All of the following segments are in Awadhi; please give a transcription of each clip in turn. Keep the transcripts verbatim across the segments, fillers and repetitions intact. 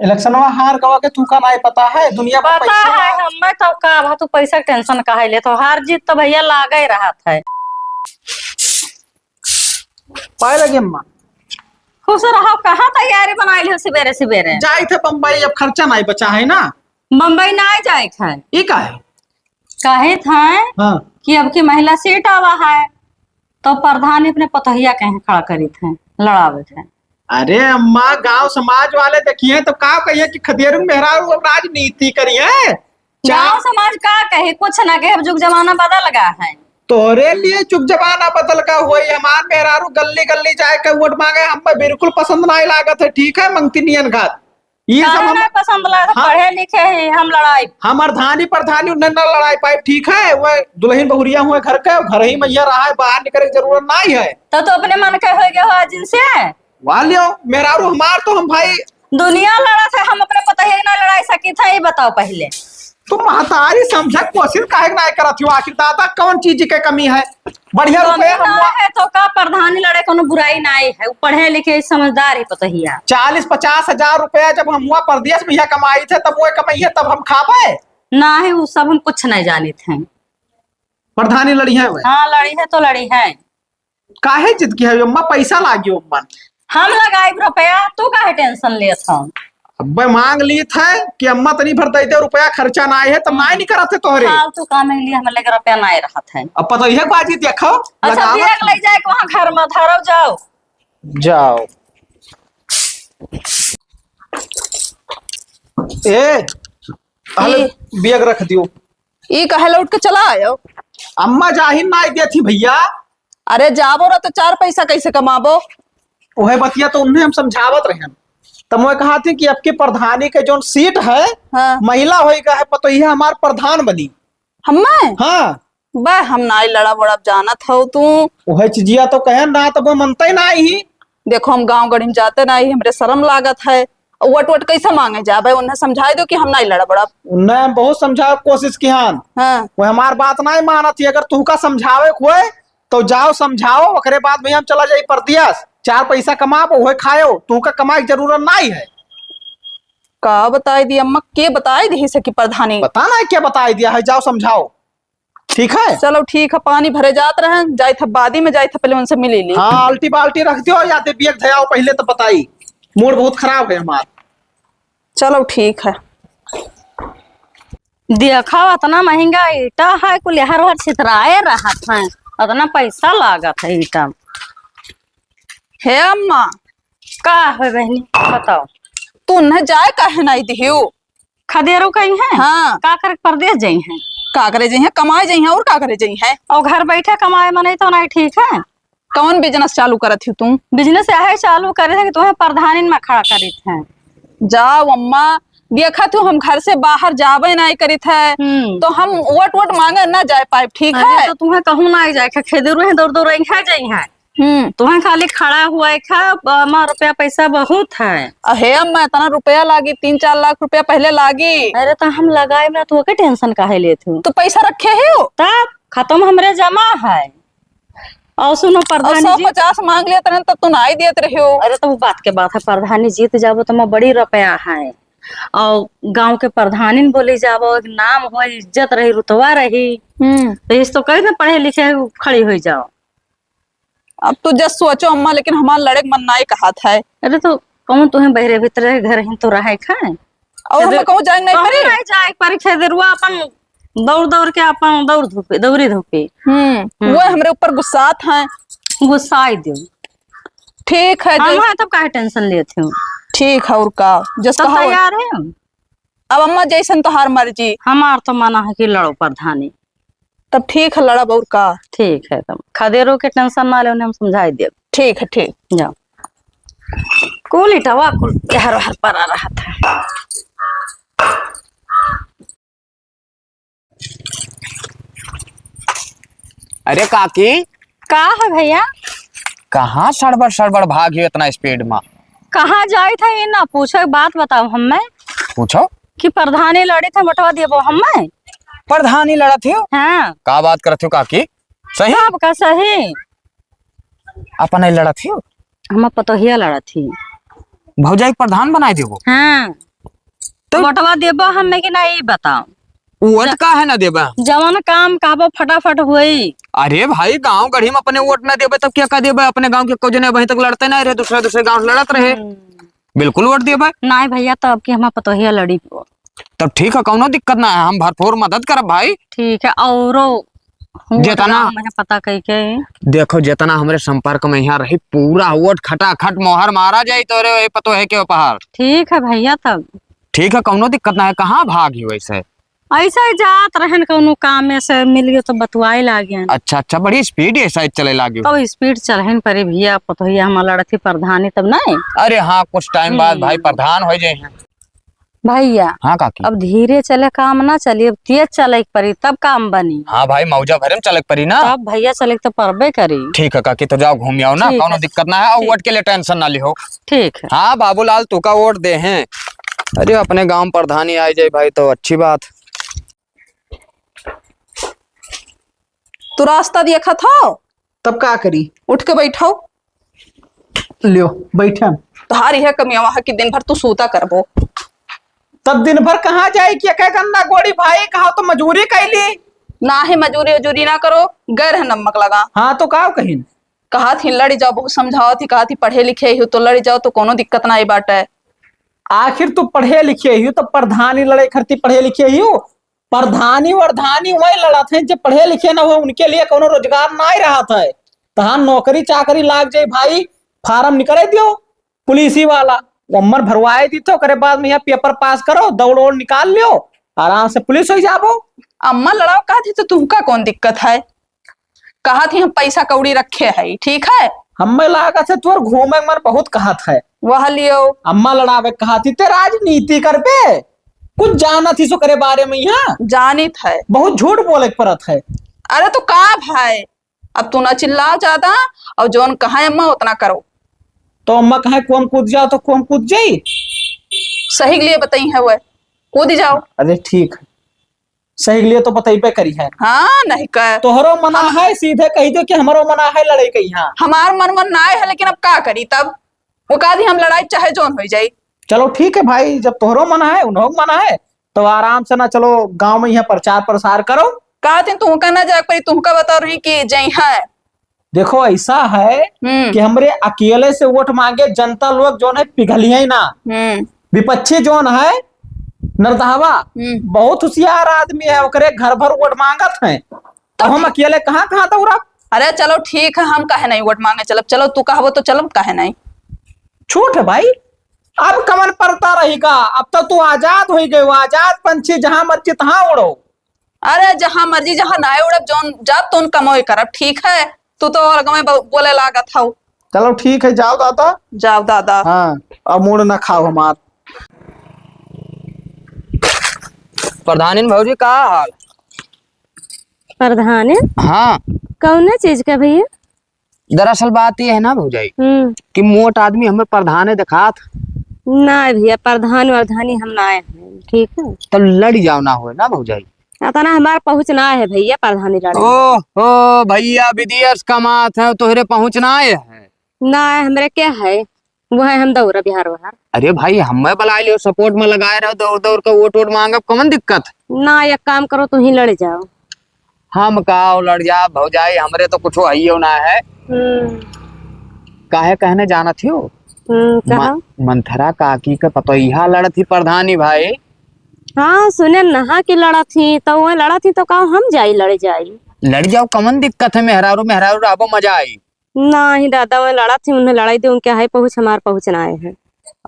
इलेक्शनवा हार गवा के तू का नाई पता है, दुनिया भर पता पैसा है। हमें तो का भा तू पैसा के tension काहे लेत हो, हार जीत तो भैया लागे रहत है। पाए लगी अम्मा। खुश रहो, कहाँ तैयारी बनाई लियो सिबेरे सिबेरे? जाई थे बम्बई, अब खर्चा नाई बचा है ना। बम्बई नाई जाए थे। ई का है? कहे थे हाँ। कि अब की महिला सीट आवा है, तो प्रधान अपने पतोहिया कहीं खड़ा करी थे, लड़ावे थे। अरे अम्मा, गांव समाज वाले देखिए तो का कहिए कि खदेरू मेहरारू अब राजनीति करिए। गांव समाज का कहे, कुछ ना कहे, अब जुग जमाना बदल गया है। तोहरे लिए जुग जमाना बदल गया होई, हमार मेहरारू गल्ली गल्ली जाए के वोट मांगे, हम पे बिल्कुल पसंद नाई लागत है, ठीक है, मंगती नियन घात। ये सब काहे हम ना पसंद लागत, हाँ। पढ़े लिखे ही हम लड़ाई। हम अर्धानी प्रधानी उन्हें ना लड़ाई पाए, ठीक है, वह दुल्हन बहुरिया हुए घर के, घर ही में यह रहा है, बाहर निकले की जरूरत नाई है। तो तू अपने मन के हो गया हो आज इनसे? वाह लियो, मेहरारू हमार तो हम भाई। दुनिया लड़त है, हम अपने पतोहिया ना लड़ाई सकी थे, ये बताओ पहले। तू महतारी समझे कोशिश काहे के नाई करत हो? आखिर दादा कौन चीज के कमी है? बढ़िया कमी रुपया ना हम है तो का प्रधानी लड़े कोनो बुराई नाई है, वो पढ़े लिखे समझदार ही पतोहिया। चालीस पचास हजार रुपया जब हम हुआ परदेश में यहाँ कमाई थे तब वो कमाई है तब हम खाबे? ना है, वो सब हम कुछ नहीं जानित हैं। प्रधानी लड़ी है वह? हाँ लड़ी है तो लड़ी है। काहे जिद की है अम्मा, पैसा लागियो अम्मा। हम लगाइब रुपया, तू काहे tension लेत हो? अब्बे मांग ली थे कि अम्मा तनी भर दे दे, रुपया खर्चा ना आए है, तब ना ही नहीं करत है तोहरे। फालतू काम के लिए हमारे लगे रुपया ना रहत है। अब पता है बाजी देखो, अच्छा, लगावत बैग ले जाए के वहाँ घर में धरो जाओ। जाओ। ए, हले ई बैग रख दियो। ई कहे लौट के चला आयो? अम्मा जाहिर ना दे थी भैया। अरे जाबो रह तो चार पैसा कैसे कमाबो? उहे बतिया तो उन्हें हम समझावत रहन। तब मैं कहा थी कि अब की प्रधानी के जोन सीट है, हाँ। महिला होई का है, पतोहिया हमार प्रधान बनी। हम्मे? हाँ। बे, हम नाई लड़ब वड़ब जानत हो तू। उहे चिजिया तो कहे ना, तब वो मनते ना ही। देखो, हम गाँव गढ़ी में जाते ना ही, हमरे शर्म लागत है। और वट वट कैसे मांगे जाबे? उन्हें समझाई दो कि हम नाई लड़ब वड़ब। उन्हें हम बहुत समझावे कोशिश किहान। हाँ। वो हमार बात नाई मानत ही। अगर तू का समझावे के होए, तो जाओ समझाओ, ओकरे बाद में हम चला जाई परदेस, चार पैसा कमाबो, उहे खायो, तू का कमाई के जरूरत नाई है। का बताई दी अम्मा, के बताई दी से कि प्रधानी? पता ना क्या बताई दिया है, जाओ समझाओ। ठीक है? चलो ठीक है, पानी भरे जात रहे, जाई था बादी में, जाई था पहले उनसे मिली ली। हाँ, अल्टी बाल्टी रख दियो, या ते बैग धयाओ पहले तो बताई, मूड बहुत खराब है हमार। चलो ठीक है। देखा, अतना महंगा ईटा है, कुल हर हर छितराए रहत है, अतना पैसा लागत है ईटा। हे अम्मा। का है बहनी, बताओ। तू उन्हें जाए काहे नाई दिहियो? खदेरो कहीं है? हाँ। का करे परदेस जाई हैं? का करे जाई हैं? कमाए जाई हैं और का करे जाई हैं? और घर बैठे कमाए मनई तो नाई ठीक है। कौन business चालू करत ही तू? Business यह चालू करे है कि तुम्हें प्रधानिन में खड़ा करित है। जाओ अम्मा, देखा तू हम घर से बाहर जाबे नाई करित है, हम्म। तो हम वोट वोट मांगे ना जाए पाइब, ठीक अरे है? तो तुम्हें कहूँ ना जाए, खेदे रुए दौड़ दौड़ रही है जाई है। हम्म। तुम्हें खाली खड़ा हुआ एक है, ब-, अम्मा रुपया पैसा बहुत है। अहे अम्मा, इतना रुपया लागी, तीन चार लाख रुपया पहले लागी। अरे तो हम लगाए में तू के tension काहे लेत हो? तो पैसा रखे ही हो? तब खत्म हमरे जमा है। और सुनो और प्रधानी सौ जी। पचास मांग लेत रहन तब तू नाई देत रहे हो। अरे तो वो बात के बात है, प्रधानी जीत जाबो तो मैं बड़ी रुपया है। और गांव के प्रधानी न बोली जाबो, एक नाम हो, इज्जत रही, रुतबा रही। हम्म। तो इस तो कही ना पढ़े लिखे खड़ी हो जाओ। अब तू जस सोचो अम्मा, लेकिन हमार लड़े के मन नाई कहत है। अरे तो कौन तुम्हें बहरे भीतरे घर ही तो रहे खाए? और हमें कहूँ जाए नहीं पड़ी? नहीं जाए पड़ी, खेदरुआ अपन दौड़ दौड़ के अपन दौड़ धूपे, दौड़ी धूपे। हम्म, हम्म। वो हमरे ऊपर गुस्सात हैं। गुस्साई दो। ठीक है, हम जैस- हैं तब काहे tension लेत हो? ठीक है, और का? जस तब कहा हो- तैयार है हम। अब अम्मा जैसन तोहार मर्जी। हमार तो मना है कि लड़ो प्रधानी। तब ठीक है, लड़ब और का। ठीक है, तब खदेरो के tension ना ले, उन्हें हम समझाई देब। ठीक है, ठीक। जाओ। कुल इटवा कुल हर हर परा रहत है। अरे काकी। का है भैया? कहाँ सड़बड़ सड़बड़ भाग हो इतना speed में? कहाँ जाई था ये ना पूछो, एक बात बताओ हमें। पूछो। कि प्रधानी लड़ी थे, वोटवा देबो हमें? प्रधानी लड़त हो? हाँ। का बात करत हो काकी? सही? सबका सही। अपन नहीं लड़त हो? हम पतोहिया लड़त ही। भौजाई के प्रधान बनाई देबो? हाँ। तो वोटवा देबो हमें कि नहीं, बताओ। वोट काहे ना देबा? जवन काम कहबो फटाफट होई। अरे भाई, गांव गढ़ी में अपने वोट ना देबे तब क्या का देबे? अपने गांव के एको जने अबहीं तक लड़ते ना रहे, दूसरे दूसरे गांव से लड़त रहे। हम्म। बिल्कुल वोट देबे। नाहीं भइया, तब की हमार पतोहिया लड़ी। तब ठीक है, कौनो दिक्कत ना है, हम भरपूर मदद करब भाई। ठीक है, औरो जेतना गाँव में पता कई के। देखो, जेतना हमरे संपर्क में यहाँ रही, पूरा वोट खटाखट मोहर मारा जाई तोरे वही पतोहे के उपहार। ठीक है भइया, तब। ठीक है, कौनो दिक्कत ना है। कहाँ भाग ही वैसे? ऐसा ही जात रहन, कौनो काम में से मिल गयो तो बतुआए लागे। अच्छा, अच्छा, बड़ी स्पीड ऐसा ही चले लागे। तो स्पीड चलहन परी भइया, पतोहिया हमार लड़त ही प्रधानी तब नहीं। अरे हाँ, कुछ टाइम बाद हम्म। भाई प्रधान हो जाए हैं। भइया, हाँ काकी। अब धीरे चले काम ना चली, अब तेज चले के परी, तब काम बनी। हाँ भाई, मौजा भरे में चले के परी ना। तब भइया चले के तो परबे करी। ठीक है काकी, तो जाओ घूम आओ ना, ठीक कौनो है। दिक्कत ना है, और ठीक। वोट के लिए टेंशन ना लिहो। ठीक है। हाँ बाबूलाल, तू का वोट दे हैं। अरे अपने गांव प्रधानी आ जाए भाई तो अच्छी बात। तू रास्ता देखत हो? तब का करी? उठ के बैठो। लियो, बैठन। तोहार यह कमियावा है कि दिन भर तू सूता करबो। तब दिन भर कहाँ जाए कि एके गंदा गोड़ी भाई, कहा तो मजूरी कैली। ना है मजूरी उजूरी ना करो, गए रहे नमक लगा। हाँ तो का कहिन? कहा थी लड़ी जाओ, बहुत समझावा थी, कहा थी पढ़े लिखे ही हो तो लड़ी जाओ तो कोनो दिक्कत ना ही बाटे। आखिर तू पढ़े लिखे ही हो तो प्रधानी लड़े खरती पढ़े लिखे ही हो, प्रधानी वरधानी वही लड़त हैं, जे पढ़े लिखे ना हो, उनके लिए कौनो रोजगार ना ही रहत है। तहाँ नौकरी चाकरी लाग जाए भाई, फार्म निकले दियो पुलिसी वाला, वो अम्मर भरवाए दी तो, ओकरे बाद में यहाँ पेपर पास करो, दौड़ ओड़ निकाल लियो, आराम से पुलिस हो जाबो। अम्मा लड़ाओ कहा थी तो तुमका कौन दिक्कत है? कहा थी हम पैसा कौड़ी रखे है, ठीक है? हमें लागत है तोर घूमे के मन बहुत कहत है। वह लियो। अम्मा लड़ावे कहा थी ते राजनीति करबे, कुछ जानत ही सो करे बारे में यहाँ? जानित है। बहुत झूठ बोले के परत है। अरे तो का भाई, अब तू ना चिल्लाओ ज्यादा, और जौन कहा अम्मा उतना करो। तो अम्मा कहे कुआं कूद जाओ तो कुआं कूद जाई? सही के लिए बताई है वह, कूद जाओ। अरे ठीक है, सही के लिए तो बतैबे करी है। हाँ, नहीं का। तोहरो मना हम है, सीधे कही दो कि हमरो मना है लड़ाई के यहाँ। हमार मन मन ना है, लेकिन अब का करी तब? वो कहा दी हम लड़ाई चाहे जौन हो जाई। चलो ठीक है भाई, जब तोहरो मना है, उन्हों मना है, तो आराम से ना चलो गांव में यहाँ प्रचार प्रसार करो। कहा थी तुमका ना जाए पड़ी, तुमका बता रही कि जई है। देखो ऐसा है हम्म। कि हमरे अकेले से वोट मांगे जनता लोग जौन है पिघलिए ना। हम्म। विपक्षी जौन है नरदहवा, हम्म। बहुत होशियार आदमी है, ओकरे घर भर वोट मांगत हैं। तो अब हम ठीक। अकेले कहाँ कहाँ दौड़ब? अरे चलो ठीक है, हम काहे नहीं वोट मांगे चलब? चलो तू कहबो तो चलब, काहे नहीं? छूट है भाई, अब कवन परता रही का? अब तो तू आजाद हो गए, आजाद पंछी, जहाँ मर्जी तहाँ उड़ो। अरे जहाँ मर्जी जहाँ ना उड़ब, जौन जाब तौन कमोए करब, ठीक है? तू तो अलग में ब-, बोले लागत हौ। चलो ठीक है, जाओ दादा। जाओ दादा। हाँ, अब मूड़ ना खाओ हमार। प्रधानिन भौजी, का हाल? प्रधानिन? हाँ। कौने चीज का भैया? दरअसल बात ये है ना भौजाई हम्म। कि मोट आदमी हमें प्रधाने दिखात। ना भैया, प्रधान वरधानी हम ना है, ठीक है? तब लड़ी जाओ ना होए ना भौजाई। अतना हमार पहुँच ना है भैया, प्रधानी लड़े। ओहो भैया, विदेश कमात है, तोहरे पहुँच ना है। ना है, हमरे क्या है, वो है हम दौरा बिहार वहार। अरे भाई, हमें बुला लियो, support में लगाए रहो, दौड़ दौड़ के वोट वोट मांगब, कौन दिक्कत? ना, एक काम करो, तू ही लड़ जाओ। हम का लड़ जाब भौजाई, हमरे तो कुछो हइयो ना है। हम्म। काहे कहने जानत हियो? हम्म, कहा? म-, मंथरा काकी के पतोहिया लड़त ही प्रधानी भाई। हाँ, सुने नहा के लड़त ही, तो वो लड़त ही तो का हम जाई लड़ जाई? लड़ जाओ, कमन दिक्कत है, मेहरारू मेहरारू रहबो, मजा आई। नाही दादा, वो लड़त ही, उन्हें लड़ाई दे, उनके हाई पहुँच, हमार पहुँच ना आए है।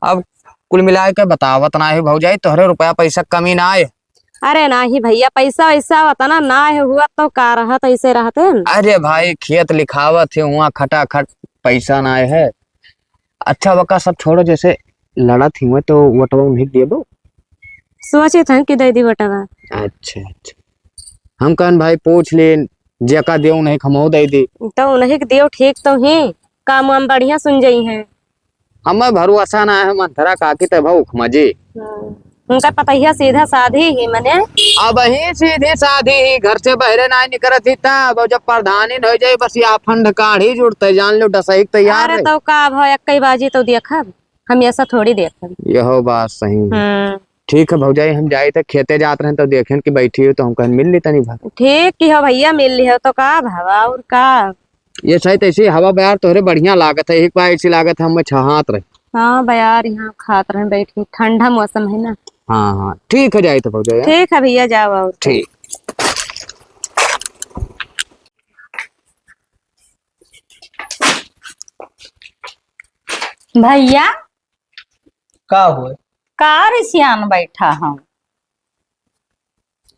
अब कुल मिला के बतावत ना है भौजाई, तोहरे रुपया पैसा कमी ना आए। अरे नाही भैया, पैसा वैसा उतना ना है, हुआ तो का रहत, ऐसे रहते हैं। अरे भाई, खेत लिखावत है, हुआ खटाखट पैसा ना आए है। अच्छा, वका सब छोड़ो, जैसे लड़त ही हुए तो वोटवा उन्हें दे दो। सोचे थे कि दे दी वोटवा। अच्छा, अच्छा, हम कहन भाई पूछ ले, जेका देव उन्हें खमो दे दी। तो उन्हें के देव ठीक तो ही, काम वाम बढ़िया सुन जाई है। हमें भरोसा ना है मंथरा काकी ते भौख मजे। हम्म। उनका पतैया सीधा साधी ही मने। अब ही सीधी साधी ही, घर से बहरे ना निकरत ही तब, जब प्रधानी न हो जाए बस या फंड काढ़ी जुड़ते, जान लो डसही के तैयार अरे रही। तो का भौ, एक कई बाजी तो देखब, हम ऐसा थोड़ी देखब। यहो बात सही है। हम्म। ठीक है भौजाई, हम जाइत है, खेते जात रहेन तो देखेन कि बैठी हो तो हम कहन मिल ली तनी भर। ठीक ही हो भैया, मिल ली हो तो का भवा और का। ये सही तैसी हवा बयार तोहरे बढ़िया लागत है, एक बार ऐसी लागत है हम छहात रहे। हाँ बयार यहाँ खात रहे बैठ के, ठंडा मौसम है ना। हाँ हाँ ठीक है, जाइत है भौजाई। ठीक है भैया, जाओ और। ठीक। भैया। का हुए? का रिसियान बैठा हम?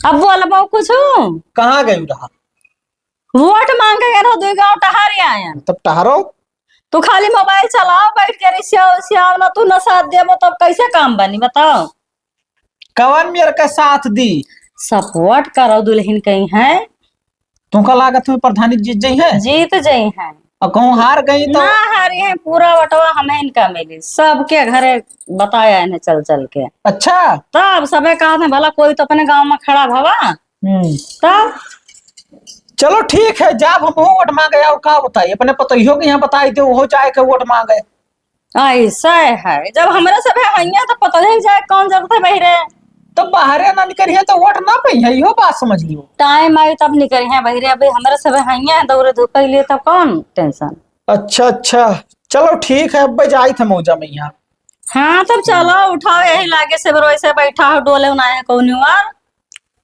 अब बोलबो कुछ? कहाँ गई रहा? वोट मांगे गए रहो, दुई गांव टहर आयन। तब टहरो? तू खाली मोबाइल चलाओ बैठ के, रिसियाओ उसियाओ ना, तू ना साथ देबो तब कैसे काम बनी बताओ? कवन मेर का साथ दी? सपोर्ट करो दुल्हन कहीं है। तुमका लागत है प्रधानी जीत जइहैं? जीत जइहैं। और कहूँ हार गई तो? ना हारी है, पूरा वोटवा हमें इनका मिली, सबके घरे बताया इन्हें चल चल के। अच्छा। तब सबे कहा था भला कोई तो अपने गांव में खड़ा भवा। हम्म। तब? चलो ठीक है, जाब हम वोट मांगे और का बताई, अपने पतोहियो के यहाँ बताई दे, वो जाए के वोट मांगे। ऐसा है, जब हमरा सब है हइया तो पता नहीं जाए कौन जरूरत है बहिरे। तो बाहरे ना निकलिए तो वोट ना पइहैं, इहो बात समझ लियो। टाइम आई तब निकलिहैं बहिरे, अभी हमरा सब है हइया दौड़े धूपे के लिए तब कौन टेंशन। अच्छा अच्छा, चलो ठीक है, अब जाइत है मौजा में यहाँ। हाँ तब चलो उठाओ, यही लागे से बरो ऐसे बैठा हो डोले ना है कौन और।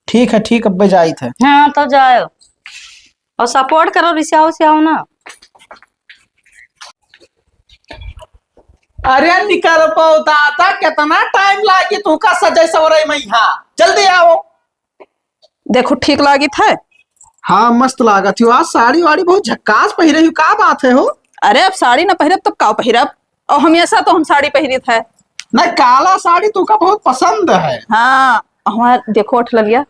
ठीक है ठीक, अब जाइत है। हाँ तो जाओ और सपोर्ट करो, रिसाओ सियाओ ना। अरे निकल पाओ दादा, कितना टाइम लागी तुमका सजे सवरे में यहाँ, जल्दी आओ। देखो ठीक लागित है। हाँ मस्त लागत हो आज, साड़ी वाड़ी बहुत झक्कास पहिरे हो, का बात है हो? अरे अब साड़ी ना पहिरब तब का पहिरब, और हमेशा तो हम साड़ी पहिरित है। नहीं, काला साड़ी तुमका बहुत पसंद है। हाँ हमार देखो अठललिया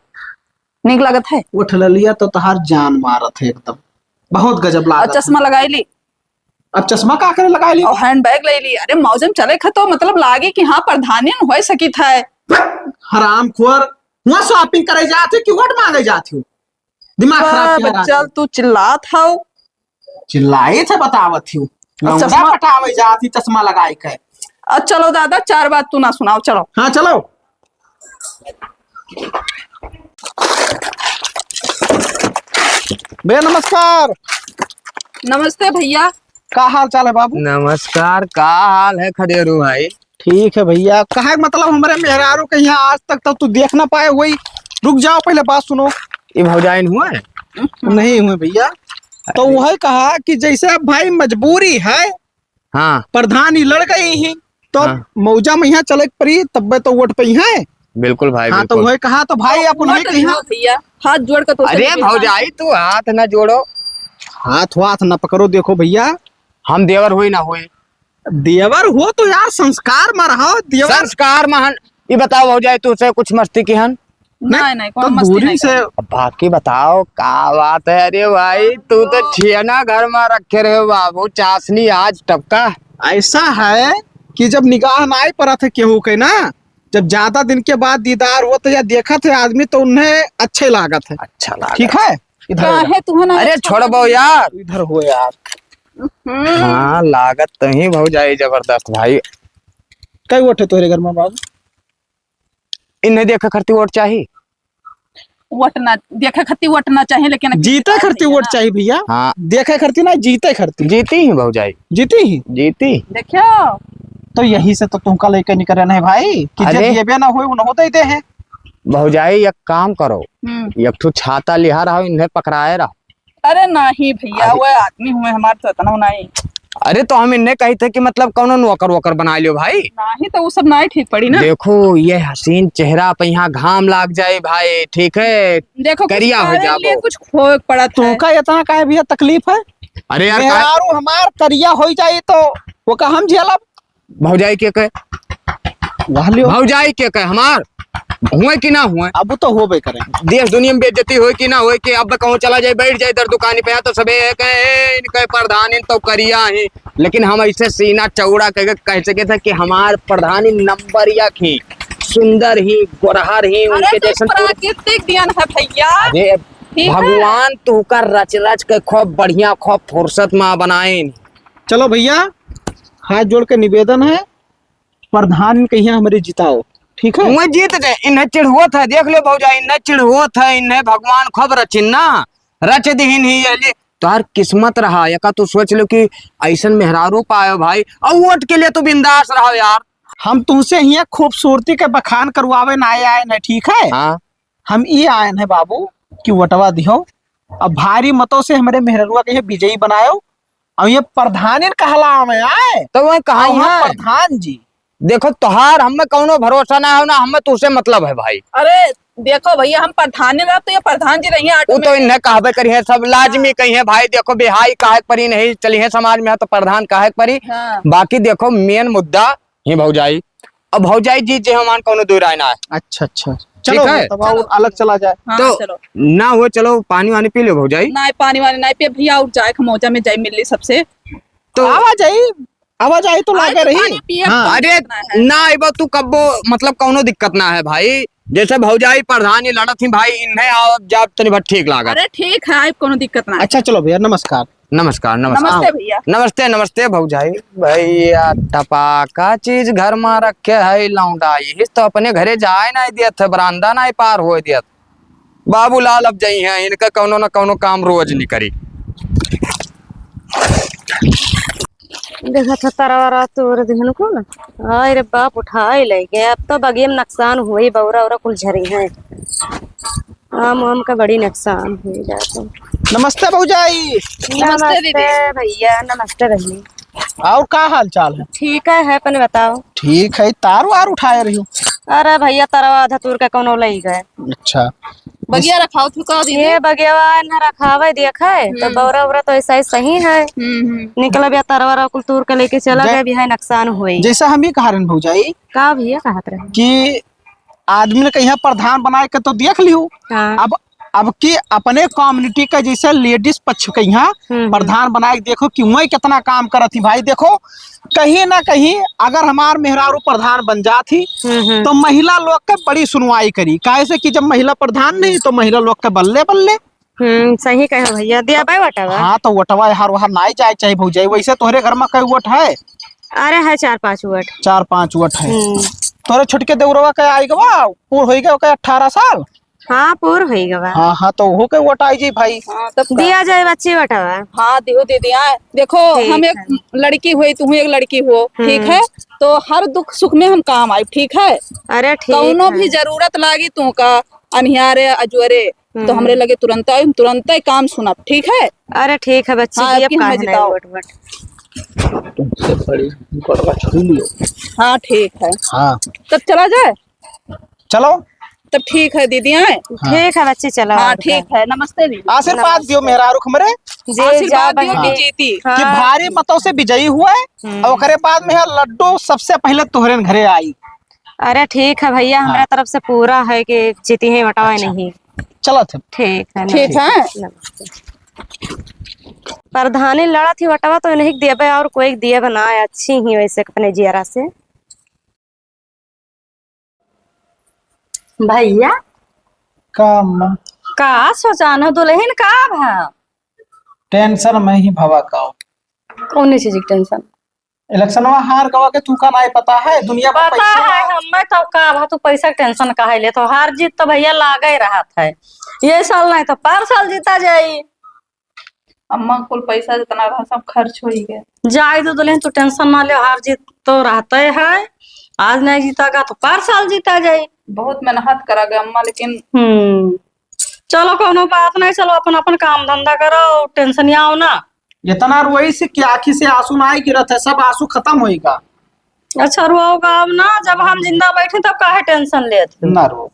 नीक लागत है। उठललिया तो तहार जान मारत है एकदम, बहुत गजब और लागत है। चश्मा लगाई ली। अब चश्मा का करे लगाई ली? और हैंड बैग ले ली। अरे मौजम चले खे तो मतलब लागे कि हाँ प्रधानी न होए सकित है। हरामखोर, हुआ शॉपिंग करे जात हो कि वोट मांगे जात हो? दिमाग खराब बाप, किया रात चल में। तू चिल्लात हौ। चिल्लाइत है बतावत हूँ। अब लौंडा चश्मा पटावे जात ही चश्मा लगाई के। अब चलो दादा, चार बात तू ना सुनाओ, चलो। हाँ चलो। भैया नमस्कार। नमस्ते भैया। का हाल चाल है बाबू? नमस्कार, का हाल है खदेरू भाई? ठीक है भैया, कहे के मतलब हमरे मेहरारू के यहाँ आज तक तो तू देख ना पाए, वही रुक जाओ, पहले बात सुनो। ई भौजाइन हुआ है? नहीं हुए भैया। तो अरे। वही कहा कि जैसे अब भाई मजबूरी है, हाँ। प्रधानी लड़ गई ही, तो हाँ। मौजा में यहाँ चले के पड़ी, तब्बे तो वोट पे ही है। बिल्कुल भाई, हाँ, तो बिल्कुल। वही कहा, तो भाई तो अपन वोट नहीं कहा। दियो भैया, हाथ जोड़ के तो अरे भौजाई, तू हाथ ना जोड़ो। हाथ वाथ ना पकड़ो, देखो भैया। हम देवर हुई ना हुई। देवर हो तो यार संस्कार में रहो, देवर। संस्कार में हन, ई बताओ भौजाई, तू से कुछ मस्ती की हन? नहीं, नहीं, नहीं, तो कौन मस्ती दूरी नहीं से। अब बाकी बताओ, का बात है? अरे भाई, तू तो छियना घर में रखे रहे हो बाबू, चाशनी आज टपका। ऐसा है कि जब निगाह ना आए पड़ा थे केहू के ना, जब ज्यादा दिन के बाद दीदार होत या देखत है आदमी, तो उन्हें अच्छे लागत है। अच्छा लागत। ठीक है, इधर हो जा। काहे तुहन अरे अच्छा छोड़बो लागत? यार। इधर हो यार। हम्म। हाँ, लागत तो ही भौजाई जबरदस्त भाई। कई वोट है तोहरे घर में बाबू? इन्हें देखे खरती वोट चाही। वोट ना देखे खरती वोट ना चाही, लेकिन जीते खरती वोट चाही भैया। हाँ। देखे खरती ना, जीते खरती। जीती ही भौजाई। जीती ही? जीती। देखियो। तो यही से तो तुमका लेके निकले नहीं भाई, कि जे अरे। देबे ना होए, उन्हों दे दे हैं। भौजाई, एक काम करो, हम्म। एक ठो छाता लिहा रहो, इन्हें पकड़ाए रहो। अरे नहीं भैया, अरे। वो आदमी हुए हमारे तो इतना नहीं। अरे तो हम इन्हें कही थे कि मतलब कौनो नौकर वोकर बना लियो भाई। नहीं तो वो सब नहीं ठीक पड़ी ना। देखो ये हसीन चेहरा पे यहाँ घाम लाग जाए भाई, ठीक है? देखो कुछ करिया हो करे जाबो। लिए कुछ खोए पड़त है। तुमका इतना काहे भैया तकलीफ है? अरे यार का मेहरारू हमार करिया हो जाए तो वो का हम झेलब? भौजाई के कहे? वाह लियो। भौजाई के कहे हमार? हुए कि ना हुए? अब तो होबे करे। देश दुनिया में बेइज्जती होए कि ना होए कि अब कहूँ चला जाए, बैठ जाए इधर दुकान पे, तो सबे ये कहे, "ए, इनके प्रधान, इन तो करिया ही।" लेकिन हम ऐसे सीना चौड़ा करके कह सके थे कि हमार प्रधान ही नंबर एक ही, सुंदर ही, गोरहर ही, अरे उनके तो जैसन पूरे प्राकृतिक देन है भैया। अरे ठीक है। भगवान तुहका रच रच के खूब बढ़िया, खूब फुर्सत में बनाए। चलो भैया, हाथ जोड़ के निवेदन है, प्रधान कहिया हमरे जिताओ, ठीक है? वह जीत जाए, इन्हें चिढ़वत है, देख लो भौजाई, इन्हें चिढ़वत है, इन्हें भगवान खूब रचिन ना, रच दिहिन ही ये ले। तोहार किस्मत रहा, एका तू सोच लो कि ऐसन मेहरारू पायो भाई, और वोट के लिए तू बिंदास रहो यार। हम तुमसे हियाँ खूबसूरती के बखान करवावे ना आए, आए न, ठीक है? हाँ। हम ई आयन है बाबू कि वोटवा दिहो, अब भारी मतों से हमरे मेहररुआ के ये विजयी बनायो, और ये प्रधानिन कहलावे आए। तो वह कहाँ और हम है? प्रधान जी। देखो, तोहार हमें कौनो भरोसा ना हो, ना हमें तुझसे मतलब है भाई। अरे देखो भैया, हम प्रधान नहीं रह तो ये प्रधान जी रही हैं वो तो automatic। इन्हें कहबे करी है, सब लाजमी हाँ। कही है भाई। देखो, बिहाई काहे के परी नहीं चली है समाज में, तो प्रधान काहे के परी। हाँ। बाकी देखो, मेन मुद्दा ही भौजाई, अब भौजाई जीत जे हमान कौनो दो राय ना है। अच्छा, अच्छा, ठीक चलो है? तब और चलो। अलग चला जाए। हाँ, तो चलो। ना हो, चलो पानी वानी पी लो भौजाई। ना, पानी वानी ना पिए भैया, और जाए के मौजा में जाए मिल ली सबसे। तो आवा जाई, आवा जाई तो आज लागे तो रही। पानी पिए, हाँ। पानी अरे, कितना है? ना अइबो तू कब्बो, मतलब कौनो दिक्कत ना है भाई। जैसे भौजाई प्रधानी लड़त ही भाई, इन्हें आओ जाब तनी भर ठीक लागत। अरे ठीक है, आइब, कौनो दिक्कत ना है। अच्छा चलो भैया, नमस्कार। नमस्कार, नमस्कार। नमस्ते भैया। नमस्ते, नमस्ते भौजाई। भैया टपाका चीज घर मा रखे है लौंडा, यही तो अपने घरे जाए ना दियत है, बरामदा ना पार हो दियत। बाबूलाल अब जाई हैं, इनका कौनो ना कौनो काम रोज निकरी। देखत ह तरवा रवा तोर दिहन को ना। आय रे बाप, उठाए ले गए। अब तो बगिया में नुकसान हुई, बौरा औरा कुल झरी हैं। आम वाम का बड़ी नुकसान हुई जात है। नमस्ते भौजाई। नमस्ते नमस्ते दीदी। भैया, नमस्ते बहनी। और का हाल चाल है? ठीक है, है, अपने बताओ। ठीक है, तार वार उठाए रही हो? अरे भैया, तरवा धतूर का कौनो लई गए। अच्छा। बगिया रखाओ तू का दीदी? ये बगियावा न रखावे देखे, तो हम्म। बौरा उरा तो ऐसा ही सही है। हम्म, हम्म। निकल गया तरवा रा कुल तूर के लेके चला देख, गया, भी है नुकसान हुई। जैसा हम ही कहा रहन भौजाई का भैया कहत रहे कि आदमी ने कहीं प्रधान बनाए के तो देख लियो। हाँ। अब, अब की अपने community का जैसे ladies पक्ष के यहाँ हम्म, हम्म। प्रधान बनाए के देखो कि वही कितना काम करत ही भाई। देखो, कहीं ना कहीं अगर हमार मेहरारू प्रधान बन जात ही, हम्म, हम्म। तो महिला लोग के बड़ी सुनवाई करी। काहे से कि जब महिला प्रधान नहीं, तो महिला लोग के बल्ले बल्ले। हम्म, सही कहे भैया, दिया बाय वोटवा। हाँ, तो वोटवा हर वहाँ नाई जाए चाहे भौजाई। वैसे तोहरे घर में कई वोट है? अरे है चार पाँच वोट। चार पाँच वोट है। हम्म। तोहरे छोटके देवरवा के आई गवा, पूर होई गवा के अठारह साल? हाँ, पूर होई गवा। हाँ, हाँ, तो ओहो के वोट आई जी भाई। हाँ, तब का? दिया जाए बच्ची वोटवा। हाँ, दिहो दे दिया। देखो, ठीक हम एक है। लड़की हुई, तू एक लड़की हो, हम्म। ठीक है? तो हर दुख सुख में हम काम आइब, ठीक है? अरे ठीक कौनो है। भी जरूरत लागी तू का, अनिहारे, अजुअरे, तो हम्म। हमरे लगे तुरंत आइब, हम तुरंत ही काम सुनब, ठीक है? अरे ठीक है बच्ची, हाँ, दियब अब की हमें काहे नहीं जिताओ। वोट वोट। तुमसे बड़ी बड़वा छू लियो। हाँ, ठीक है। हाँ। तब चला जाए? चलो। तब ठीक है दीदी, आए? हाँ। ठीक है बच्ची, चलो हाँ, और ठीक का। है। नमस्ते दीदी। आशीर्वाद नमस्ते। दियो मेहरारू हमरे। जी, आशीर्वाद जा दियो बहनी। कि जीती। हाँ। कि भारी मतों से विजयी हुए हम्म। और ओकरे बाद में है लड्डू सबसे पहले तोहरे घरे आई। अरे ठीक है भैया, हमरा हाँ। तरफ से पूरा है कि जीती है, वोटवा अच्छा। नहीं। चलो थे। ठीक है, ठीक है। नमस्ते। नमस्ते। प्रधानी लड़ा थी वोटवा तो इन्हीं के दिए बे और कोई के दिए बे ना, अच्छी ही वैसे अपने जियरा से। भैया। का अम्मा? का सोचान हो दुल्हन का भा? Tension में ही भवा का। कौन चीज के tension? Election में हार गवा के तू का नाई पता है? दुनिया में पता पैसा है, हमें तो का भा तू पैसा के tension काहे लेत हो? हार जीत तो भैया लागे रहत है, ये साल नहीं तो पर साल जीता जाई। अम्मा कुल पैसा जितना रहा सब खर्च हो ही गया। जाए दो दुल्हन, तू tension ना ले, हार जीत तो रहते है। आज नहीं जीतागा तो पर साल जीता जाए। बहुत मेहनत करा गया अम्मा, लेकिन हम्म, चलो कोनो बात नहीं, चलो अपन अपन काम धंधा करो, tension या हो ना। इतना रोई से कि आँखी से आंसू ना आई गिरत है, सब आंसू खत्म होई का। अच्छा रोओगा अब ना, जब हम जिंदा बैठे तब काहे tension लेत हो? ना रो।